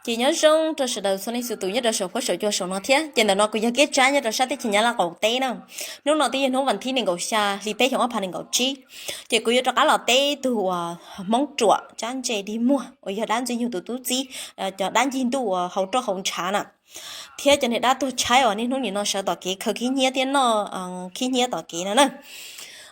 Ces nyob zoo rau sawv daws txhua leej txhua tus nyob rau saum huab saum cua saum no thiab. Ces ntawm no kuv yog Kev Tsab nyob rau sab teb chaws Nyab Laj qaum teb na. Hnub no twb yog hnub vas thib nees nkaum xya hli peb xyoo ob phav nees nkaum tsib. Ces kuv yuav rov qab los teb tug uas Hmoob ruam Tsab Ntse Dig Muag uas yog dab Ntxwg Nyoog tus tub txib, cov dab ncig ntuj uas haus roj haus ntshav na, thiab cov niag dab tuag tshaib uas niaj hnub nim no sawv tom kev khaws khib hnyiab thiab noj khib hnyiab tom kev no na.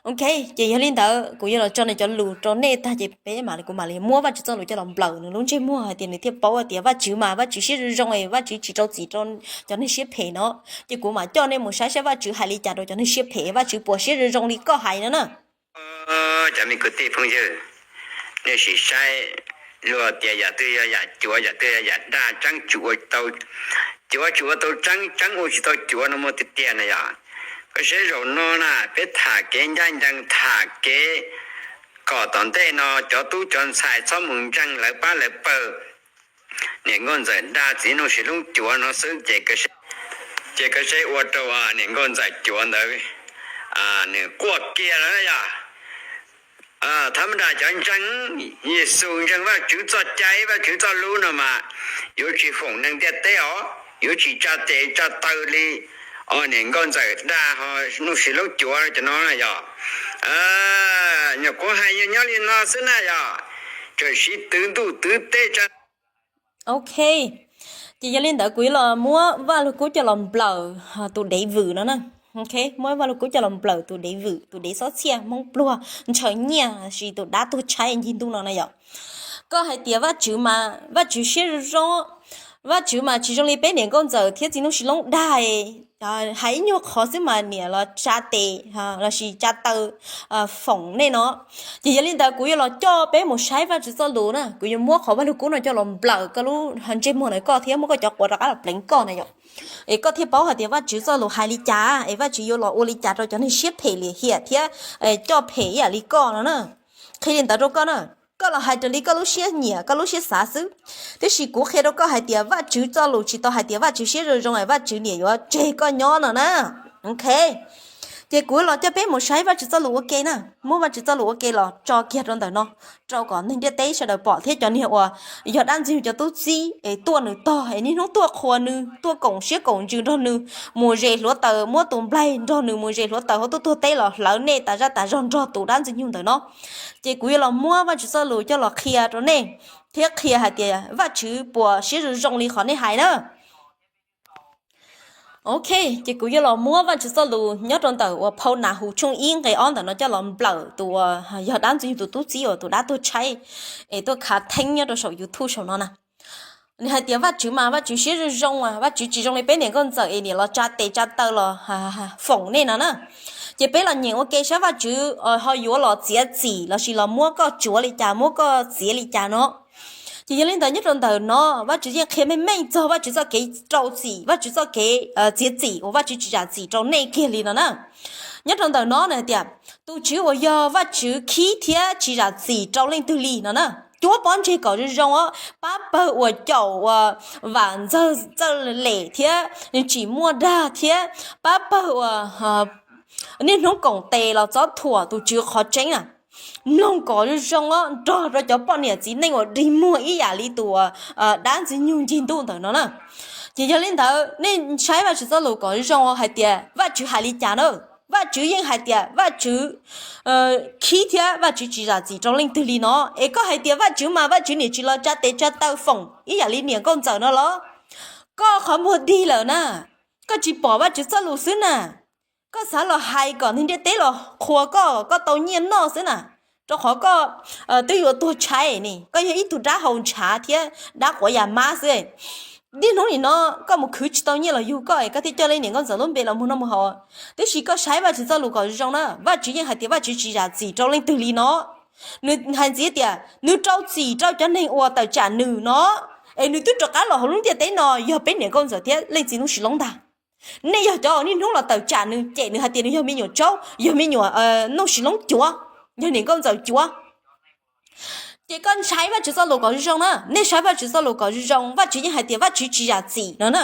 Ok, ces yog li ntawd kuv yuav los tso nws cov lus rau nej tag ces peb mam li, kuv mam li muab Vajtswv txoj lus coj los nplawm nws lub ntsej muag hais tias nws thiaj paub hais tias Vajtswv mas Vajtswv siab zoo zoo es Vajtswv tsis rau txim rau cov neeg siab phem no. Ces kuv mam coj nej mus saib saib Vajtswv hais li cas rau cov neeg siab phem, Vajtswv puas siab zoo zoo li koj hais no na. Cov me kwv tij phooj ywg, nej sim saib, luag tias yam twg yog yam cuav, yam twg yog yam dag, tseeb tsis ua tau cuav, tsis ua tau tseeb, tseeb ua tsis tau cuav no muaj tiag tiag na yom. Koj saib zaum no na, peb tham kev ncaj ncees, tham kev kom tom ntej no cov tub cov ntxhais txhob mus ntseeg lawv pab lawv pawg. Niam nkauj ntxawm dag txiv nuj sis loob cuav no xwb ces, ces koj saib ua rau niam nkauj ntxawm cuav ntawd nws quaj kiag lawm yom. Thab mab nra cov ntseeg Yexus, ntseeg Vajtswv txoj cai, Vajtswv txoj lub no mas yuav tsis foom neeg ntiaj teb os, yuav tsis tsa tes tsa taw li niam nkauj ntxawm dag ho nuj sis loob cuav cov no na yom. Nyuam qhuav hais nyob nyob li no xwb na yom, txawm siv twv ntuj twv teb tsa. Ok, ces yog li ntawd kuv yuav los muab Vaj Lug Kub coj los nplawm tus dev vwm no na. Ok, muab Vaj Lug Kub coj los nplawm tus dev vwm, tus dev xob txhiaj Hmoob pluag ntshaw nyiaj, sis tus dab tuag tshaib ncig ntuj no na yom. Koj hais tias Vajtswv mas Vajtswv siab zoo zoo, Vajtswv mas tsis zoo li peb niam nkauj ntxawm thiab txiv nuj sis loob dag, hais ib nyuag qhov xwb mas niam los tsa tes lossis tsa taw foom nej no. Ces yog li ntawd kuv yuav los coj peb mus saib Vajtswv txoj lus na, kuv yuav muab qhov Vaj Lug Kub no coj los nplawm koj lub ntsej muag ntawm koj thiab muab koj cov quav rov qab los pleev koj na yom. Es koj thiaj paub hais tias Vajtswv txoj lus hais li cas es Vajtswv yuav los ua li cas rau cov neeg siab phem lim hiam thiab coj phem ib yam li koj no na. Qhia li ntawd rau koj na, koj los hais raws li koj lub siab nyiam koj lub siab xav xwb. Tiam sis kuv qhia rau koj hais tias Vajtswv txoj lus tsis tau hais tias Vajtswv siab zoo zoo es Vajtswv niam yuav tseg koj nyob no na. Ok, ces kuv los coj peb mus saib Vajtswv txoj lus ua ke na, muab Vajtswv txoj lus ua ke los tso kiag rau ntawm no, rau kom neeg ntiaj teb sawv daws pom thiab cov niag uas yog dab Ntxwg Nyoog cov tub txib es tuaj nws tog es niaj hnub tuaj qhuas nws, tuaj koom siab koom ntsws nrog nws, mus zes hluav taws muab tus nplaig nrog nws mus zes hluav taws hauv tuaj tuag teb los hlawv nej tas zaj tas zog nrog tus dab Ntxwg Nyoog ntawm no. Ces kuv yuav los muab Vajtswv txoj lus coj los qhia rau nej, thiab qhia hais tias Vajtswv puas siab zoo zoo li qhov nej hais na. Ok, ces kuv yuav los muab Vajtswv txoj lus nyob rau ntawm uas phau Nas Hus tshooj ib nqe ob ntawm no coj los nplawm tus uas yog dab Ntxwg Nyoog tus tub txib uas tus dab tuag tshaib es tuaj khav theeb nyob rau saum YouTube saum no na. Nws hais tias Vajtswv mas Vajtswv siab zoo zoo, Vajtswv tsis zoo li peb niam nkauj ntxawm es niam los tsa tes tsa taw los foom nej no na. Ces peb los nyeem ua ke saib Vajtswv ho yuav los txiav txim lossis los muab koj tsuav li cas, muab koj txiav li cas no. Ces yog li ntawd nyob rau ntawm no Vajtswv yeej qhia meej meej txog Vajtswv txoj kev rau txim, Vajtswv txoj kev txiav txim uas Vajtswv tsis zam txim rau nej kiag li no na. Nyob rau ntawm no nws hais tias tus Tswv uas yog Vajtswv khib thiab tsis zam txim rau leej twg li no na. Cuab pob ntseg kom zoo zoo os, pab pawg uas caum uas vam ntxawg txawj lem thiab tsim muaj dag thiab pab pawg uas niaj hnub koom tes los txob thuam tus Tswv qhov tseeb na. Mloog kom zoo zoo os, nrog rau cov poj niam txiv neej uas dig muag ib yam li tus dab Ntxwg Nyoog ncig ntuj ntawm no na. Ces yog li ntawd nej saib Vajtswv txoj lus kom zoo hais tias Vajtswv hais li cas na. Vajtswv yeej hais tias Vajtswv khib thiab Vajtswv tsis zam txim rau leej twg li no. Es koj hais tias Vajtswv mas Vajtswv niam tsis los tsa tes tsa taw foom ib yam li niam nkauj ntxawm no los? Koj qhov muag dig lawm na, koj tsis pom Vajtswv txoj lus xwb na. Koj xav los hais kom neeg ntiaj teb los qhuas koj, koj tau nyiaj noj xwb na. Rau qhov koj twb yuav tuag tshaib ne, koj yog ib tug dab haus ntshav thiab dab quav yam mab xwb. Niaj hnub nim no koj mus khwv tsis tau nyiaj los yug koj es koj thiaj coj leej niam nkauj ntxawm lub npe los muag noj muag haus. Tiam sis koj saib Vajtswv txoj lus kom zoo na, Vajtswv yeej hais tias Vajtswv tsis zam txim rau leej twg li no. Nws hais ntxiv tias nws rau txim rau cov neeg uas tawm tsam nws no, es nws twb rov qab los hauv lub ntiaj teb no yog peb niam nkauj ntxawm thiab leej txiv Nuj Sis Loob ntag. Nej yog cov niaj hnub los tawm tsam nws, cem nws hais tias nws yog me nyuam tsaub, yog me nyuam Nuj Sis Loob cuav, yog niam nkauj ntxawm cuav. Ces koj saib Vajtswv txoj lus kom zoo zoo na, nej saib Vajtswv txoj lus kom zoo zoo, Vajtswv yeej hais tias Vajtswv tsis zam txim no na.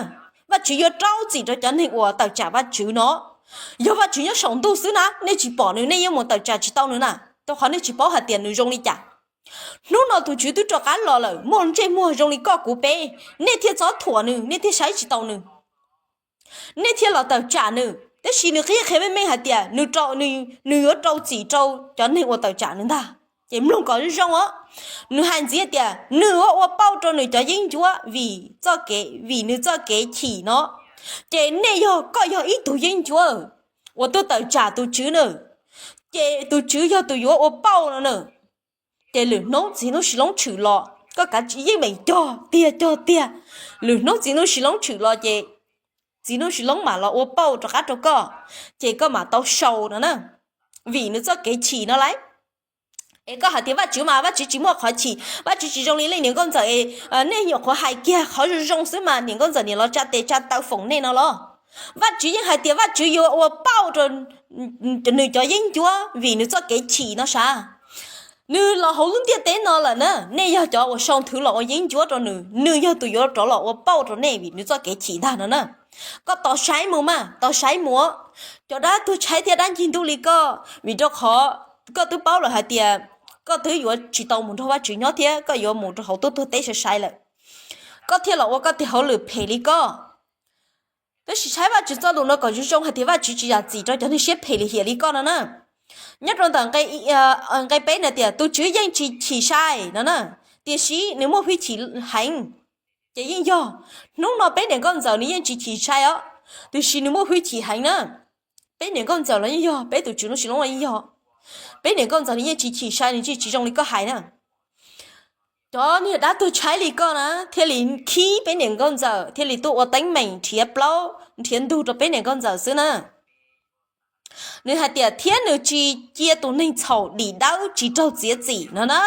Vajtswv yuav rau txim rau cov neeg uas tawm tsam Vajtswv no. Yog Vajtswv nyob saum ntuj xwb na, nej tsis pom nws, nej yeej mus tawm tsam tsis tau nws na, rau qhov nej tsis paub hais tias nws zoo li cas. Hnub no tus Tswv twb rov qab los lawm, muaj ntsej muag zoo li koj kuv peb, nej thiaj txob thuam nws, nej thiaj saib tsis taus nws, nej thiaj los tawm tsam nws. Tab sis nws qhia qhia meej meej hais tias nws yuav rau txim rau cov neeg uas tawm tsam nws ntag. Ces mloog kom zoo os, nws hais ntxiv tias nws yuav ua pauj rau nws cov yeeb ncuab vim txoj kev, vim nws txoj kev chim no. Ces nej yog, koj yog ib tug yeeb ncuab uas tuaj tawm tsam tus Tswv na, ces tus Tswv yog tus yuav ua pauj no na. Ces lwm hnub txiv Nuj Sis Loob tshwm los koj kav tsij yeej meem cog tiag cog tiag. Lwm hnub txiv Nuj Sis Loob tshwm los ces txiv Nuj Sis Loob mam los ua pauj rov qab rau koj, ces koj mam tau sau no na, vim nws txoj kev chim no lauj. Es koj hais tias Vajtswv mas Vajtswv tsis muaj qhov chim, Vajtswv tsis zoo li leej niam nkauj ntxawm es, nej nyuam qhuav hais kiag qhov zoo zoo xwb mas niam nkauj ntxawm niam los tsa tes tsa taw foom nej no los? Vajtswv yeej hais tias Vajtswv yuav ua pauj rau nws cov yeeb ncuab vim nws txoj kev chim no sav. Nws los hauv lub ntiaj teb no lawm na, nej yog cov uas sau nthwv los ua yeeb ncuab rau nws, nws yog tus yuav rov los ua pauj rau nej vim nws txoj kev chim ntag no na. Koj tos saib mus mas, tos saib mus. Cov dab tuag tshaib thiab dab ncig ntuj li koj, vim rau qhov koj twb paub lawm hais tias koj twb yuav tsis tau mus nrog Vajtswv nyob thiab koj yuav mus rau hauv tuj tuag teb sai sai lawm, koj thiaj los ua koj tej hauj lwm phem li koj. Tab sis saib Vajtswv txoj lus no kom zoo zoo hais tias Vajtswv tsis zam txim rau cov neeg siab phem lim hiam li koj no na. Nyob rau ntawm nqe peb na tias tus Tswv yeej tsis chim sai no na, tiam sis nws muaj hwj chim heev. Ces yeej yog, hnub no peb niam nkauj ntxawm nws yeej tsis chim sai os, tiam sis nws muaj hwj chim heev na. Peb niam nkauj ntxawm los yeej yog, peb tus Tswv Nuj Sis Loob los yeej yog. Peb niam nkauj ntxawm nws yeej tsis chim sai, nws tsis, tsis zoo li koj hais na. Cov niag dab tuag tshaib li koj na thiaj li khib peb niam nkauj ntxawm, thiaj li tuaj ua teeb meem nrhiav plaub nrhiav ntug rau peb niam nkauj ntxawm xwb na. Nws hais tias thiab nws tsis cia tus neeg txhaum dim dawb tsis raug txiav txim no na.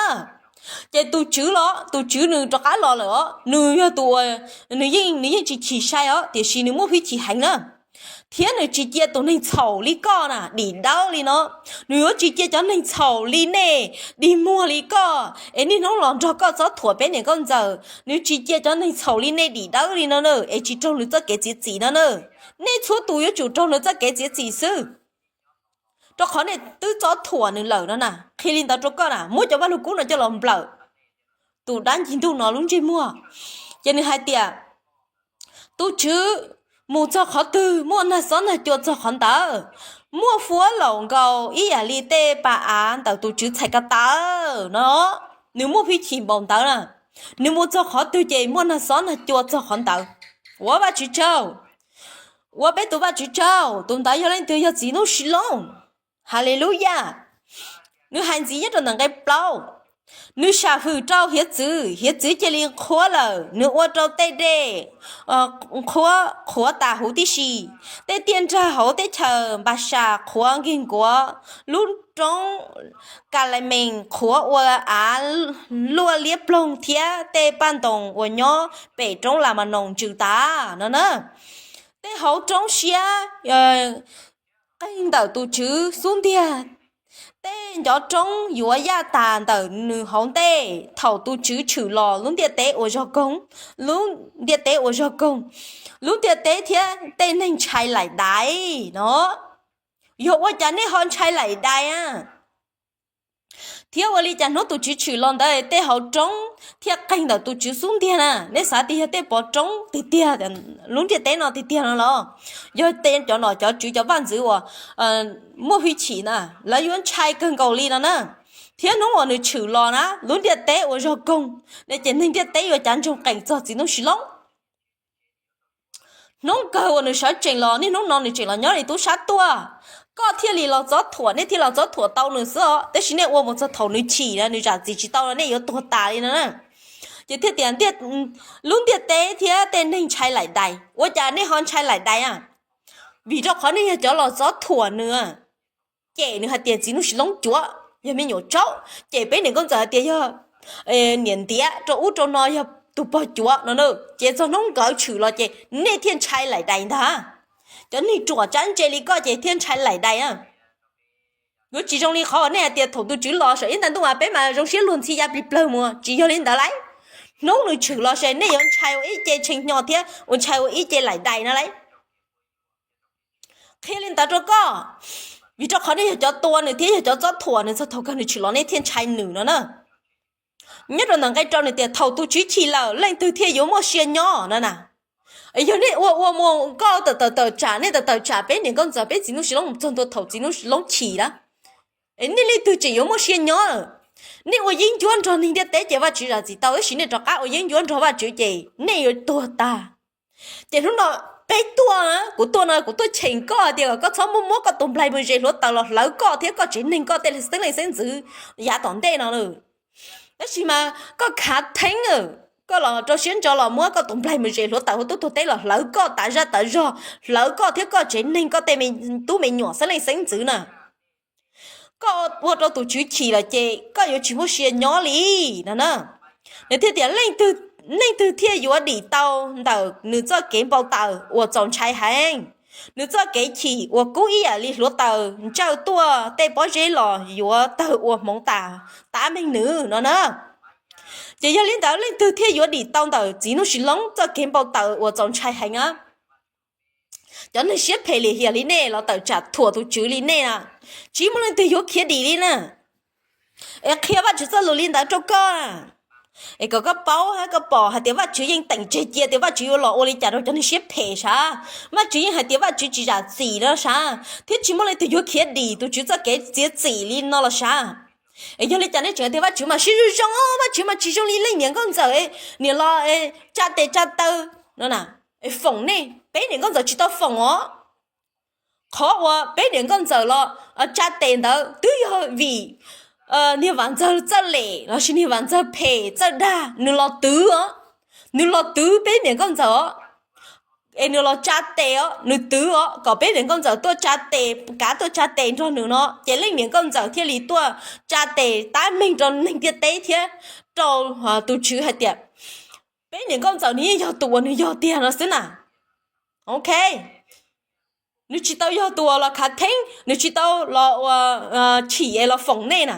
Ces tus Tswv los, tus Tswv nws rov qab los lawm os, nws yog tus uas nws yeej, nws yeej tsis chim sai os, tiam sis nws muaj hwj chim heev na. Thiab nws tsis cia tus neeg txhaum li koj na dim dawb li no. Nws yuav tsis cia cov neeg txhaum li nej dig muag li koj es niaj hnub los nrog koj txob thuam peb niam nkauj ntxawm. Nws tsis cia cov neeg txhaum li nej dim dawb li no na, es tsis raug nws txoj kev txiav txim no na. Nej txhua tus yuav tsum raug nws txoj kev txiav txim xwb, rau qhov nej twb txob thuam nws lawm no na. Qhia li ntawd rau koj na, muab cov Vaj Lug Kub no coj los nplawm tus dab ncig ntuj no lub ntsej muag. Ces nws hais tias tus Tswv mus txog qhov twg muaj nag xob nag cua txog qhov ntawd, muaj fuab laum nkaus ib yam li tej pa av ntawm tus Tswv txhais ko taw no. Nws muaj hwj chim npaum ntawd na, nws mus txog qhov twg ces muaj nag xob nag cua txog qhov ntawd. Ua Vajtswv tsaug, ua peb tus Vajtswv tsaug, tus ntawd yog leej twg? Yog txiv Nuj Sis Loob. Haleluyas. Nws hais ntxiv nyob rau ntawm nqe plaub, nws sam hwm rau hiav txwv, hiav txwv cia li qhuav lawm, nws ua rau tej dej qhuav, qhuav tas huv tib si. Tej tiaj nrag hauv teb chaws Npasas qhuav nkig nkuav, lub roob Kalaimees qhuav ua av luaj liab ploog thiab tej paj ntoos uas nyob pem roob Lamanoos ntsws tas no na. Tej hauv roob siab qeeg ntawm tus Tswv xub ntiag, tej ncov roob yuav yaj tas ntawm nws hauv ntej. Thaum tus Tswv tshwm los lub ntiaj teb ua zog koog, lub ntiaj teb ua zog koog, lub ntiaj teb thiab tej neeg ntshai laim dais no. Yog ua cas nej ho ntshai laim dais a? Thiab ua li cas hnub tus Tswv tshwm los ntawd tej hauv roob thiaj qeeg ntawm tus Tswv xub ntiag na? Nej xav tias yog tej pov roob tiag tiag, lub ntiaj teb no tiag tiag no los? Yog tej cov nom cov tswv cov vaj ntxwv uas muaj hwj chim na, lawv yuav ntshai kawg nkaus li no na. Thiab hnub uas nws tshwm los na lub ntiaj teb ua zog koog, ces neeg ntiaj teb yuav cav ntsoog qees txog txiv Nuj Sis Loob. Hnub kawg uas nws sawv tsees los, niaj hnub no nws tseem los nyob li tub sab tuaj. Koj thiaj li los txob thuam, nej thiaj los txob thuam tau nws xwb os, tab sis nej ua mus txog thaum nws chim na, nws zam txim tsis tau no nej yuav tuag tas li no na. Ces thiaj tias lub ntiaj teb thiab tej neeg ntshai laim dais. Ua cas nej ho ntshai laim dais a? Vim rau qhov nej yog cov los txob thuam nws. Ces nws hais tias txiv Nuj Sis Loob cuav, yog me nyuam tsaub, ces peb niam nkauj ntxawm hais tias yog niam ntiav rau ub rau no, yog tus pog cuav no na. Ces txog hnub nkawd tshwm los ces nej thiaj ntshai laim dais ntag. Cov neeg ruam tsab ntse li koj ces thiaj ntshai laim dais a. Yuav tsis zoo li qhov uas nej hais tias thaum tus Tswv los saum ib nta ntuj mas peb mas zoo siab luag ntxhi ya plig plawg mus, tsis yog li ntawd lauj. Hnub nws tshwm los ces nej yuav ntshai ua ib ce tshee hnyo thiab ua ntshai ua ib ce laim dais no lauj. Qhia li ntawd rau koj, vim rau qhov nej yog cov tua nws thiab yog cov txob thuam nws txog thaum kawg nws tshwm los nej thiaj ntshai nws no na. Nyob rau ntawm nqe rau nws tias thaum tus Tswv chim lawm leej twg thiaj yuav muaj sia nyob no na. Yog nej ua ua mus koj tawm tawm tawm tsam, nej tawm tawm tsam peb niam nkauj ntxawm peb txiv Nuj Sis Loob mus txog ntua thaum txiv Nuj Sis Loob chim na, nej leej twg tseem yuav muaj sia nyob? Nej ua yeeb ncuab nrog neeg ntiaj teb ces Vajtswv zam txim tau, tab sis nej rov qab ua yeeb ncuab nrog Vajtswv ces nej yuav tuag tag. Ces hnub no peb tuaj, kuv tuaj no kuv tuaj cheem koj tias kom koj txhob muab muab koj tus nplaig mus zes hluav taws los hlawv koj thiab koj tsev neeg, koj tej xeeb leej xeeb ntxwv yav tom ntej no. Tab sis mas koj khav theeb, koj los rau siab ntso los muab koj tus nplaig mus zes hluav taws hauv tub tuag teb los hlawv koj tas zaj tas zog, hlawv koj thiab koj tsev neeg, koj tej tub me nyuam xeeb leej xeeb ntxwv na. Koj ua rau tus Tswv chim lawm ces koj yuav tsis muaj sia nyob li no na. Nws thiaj tias leej twg thiaj yuav dim tau ntawm nws txoj kev npau taws uas txaus ntshai heev, nws txoj kev chim uas kub ib yam li hluav taws ntsawj tuaj tej pob zeb los yuav tawg ua hmoov tas tab meeg nws no na. Ces yog li ntawd leej twg thiaj yuav dim tau ntawm txiv Nuj Sis Loob txoj kev npau taws uas txaus ntshai heev na? Cov neeg siab phem lim hiam li nej los tawm tsam thuam tus Tswv li nej na, tsis muaj leej twg yuav khiav dim li na. Es qhia Vajtswv txoj lus li ntawd rau koj, es kom koj paub hab koj pom hais tias Vajtswv yeej teem tseg cia tias Vajtswv yuav los ua li cas rau cov neeg siab phem sav. Vajtswv yeej hais tias Vajtswv tsis zam txim no sav, thiab tsis muaj leej twg yuav khiav dim tus Tswv txoj kev txiav txim li no los sav. Es yog li cas nej tseem tias Vajtswv mas siab zoo zoo, Vajtswv mas tsis zoo li leej niam nkauj ntxawm, niam los tsa tes tsa taw no na, foom nej. Peb niam nkauj ntxawm tsis tau foom os. Qhov uas peb niam nkauj ntxawm los tsa tes ntawd twb yog vim niag Vam Ntxawg Txawj Lem lossis niag Vam Ntxawg Phem Txawj Dag nws los twv os, nws los twv peb niam nkauj ntxawm os. Es nws los tsa tes os, nws twv os, kom peb niam nkauj ntxawm tuaj tsa tes, kav tuaj tsa tes nrog nws no, ces leej niam nkauj ntxawm thiaj li tuaj tsa tes tab meeg rau neeg ntiaj teb thiab rau tus Tswv hais tias peb niam nkauj ntxawm nws yeej yog tus uas nws yog tiag no xwb na. Ok, nws tsis tau yog tus uas los khav theeb, nws tsis tau los ua chim es los foom nej na.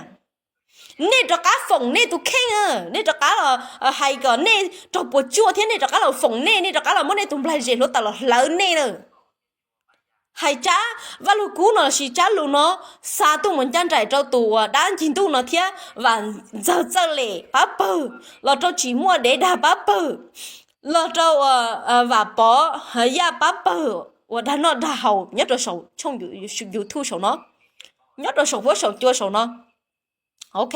Nej rov qab foom nej tus kheej, nej rov qab los hais kom nej raug puas tsuaj thiab nej rov qab los foom nej, nej rov qab los muab nej tus nplaig zes hluav taws los hlawv nej na. Hais tsab Vaj Lug Kub no lossis tsab lus no xa tuaj mus ncaj nraim rau tus uas dab ncig ntuj no thiab Vam Ntxawg Txawj Lem pab pawg, los rau Tsim Muaj Dev Dag pab pawg, los rau Vam Pov Yaj pab pawg uas dag noj dag haus nyob rau saum tshooj YouTube saum no, nyob rau saum huab saum cua saum no. Ok,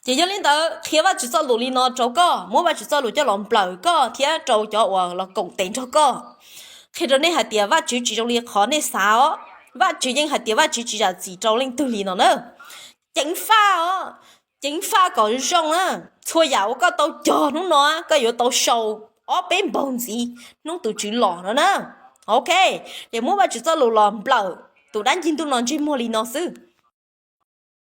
ces yog li ntawd qhia Vajtswv txoj lus li no rau koj, muab Vajtswv txoj lus coj los nplawm koj thiab rau cov uas los koom tes nrog koj. Qhia rau nej hais tias Vajtswv tsis zoo li qhov nej xav os. Vajtswv yeej hais tias Vajtswv tsis zam txim rau leej twg li no na. Ceev faj os, ceev faj kom zoo na. Txhua yam uas koj tau cog hnub no koj yuav tau sau ob peb npaug ntxiv hnub tus Tswv los no na. Ok, ces muab Vajtswv txoj lus los nplawm tus dab ncig ntuj no ntsej muag li no xwb.